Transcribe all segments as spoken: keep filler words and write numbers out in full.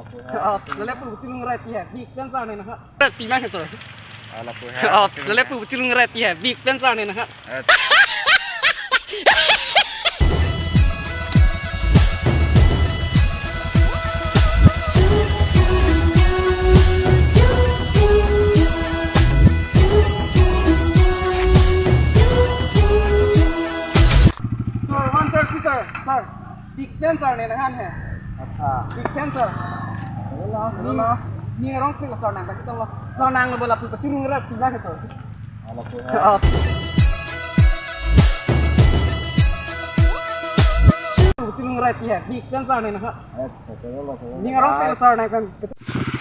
Oh, lale pu chilung ret ya, big fan sir ne nanghan. Ret ti nang sir. Ala pu hai. Oh, lale pu chilung ret ya, big fan sir ne nanghan. Eh. Sir, one sir, sir, sir. Big fan sir ne nanghan he. Acha. Big fan sir. Hello, hello. Ning arong pik sir nang kachetonglo. Sir nang lo bola pu pachirung rat ti nang sir. Ala pu hai. Oh. Pachirung rat ya. Big fan sir ne nanghan. Acha, hello, hello. Ning arong pik sir nang kan.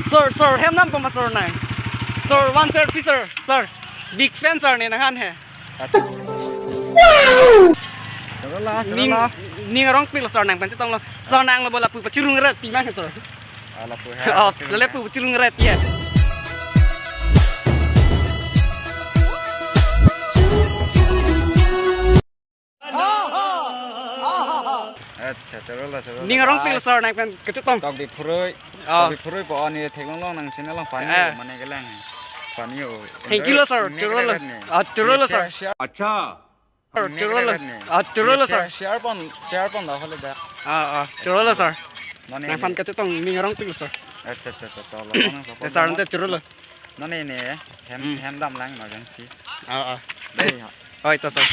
Sir, sir, hem nam pama sir nang. Sir, one sir, sir, sir. Big fan sir ne nanghan he. Chorolo, ning, chorolo. Ning arong pik sir nang pen chetonglo. Sir nang lo bola pu pachirung rat ti nang sir. Ala pu hai. Oh, pachirung lale rat. Pu pachirung rat ya. Acha, chorolo, chorolo. Ning arong pik sir nang pen kachetong. Tok di phurui. Oh. Tok di phurui po ani theklong long nang channel long pani. Eh. Mane kelang. Pani o. Thank you lo sir. Enjoy, chorolo. Enjoy ni. Ah, chorolo sir. Share, share. Acha. Chorolo. Ni keren ni. Ah, chorolo sir. Share, share pon, share pon dah hole dah. Ah, ah, chorolo sir. Nani nang ni. Fan kachetong ning arong pik sir. Acha, acha, acha, chorolo. Nang support. Eh, sir, nang ante chorolo. Nani ni, hem, hmm, hem dam lang emergency. Ah, ah. Dei ha. Oh, ito sir.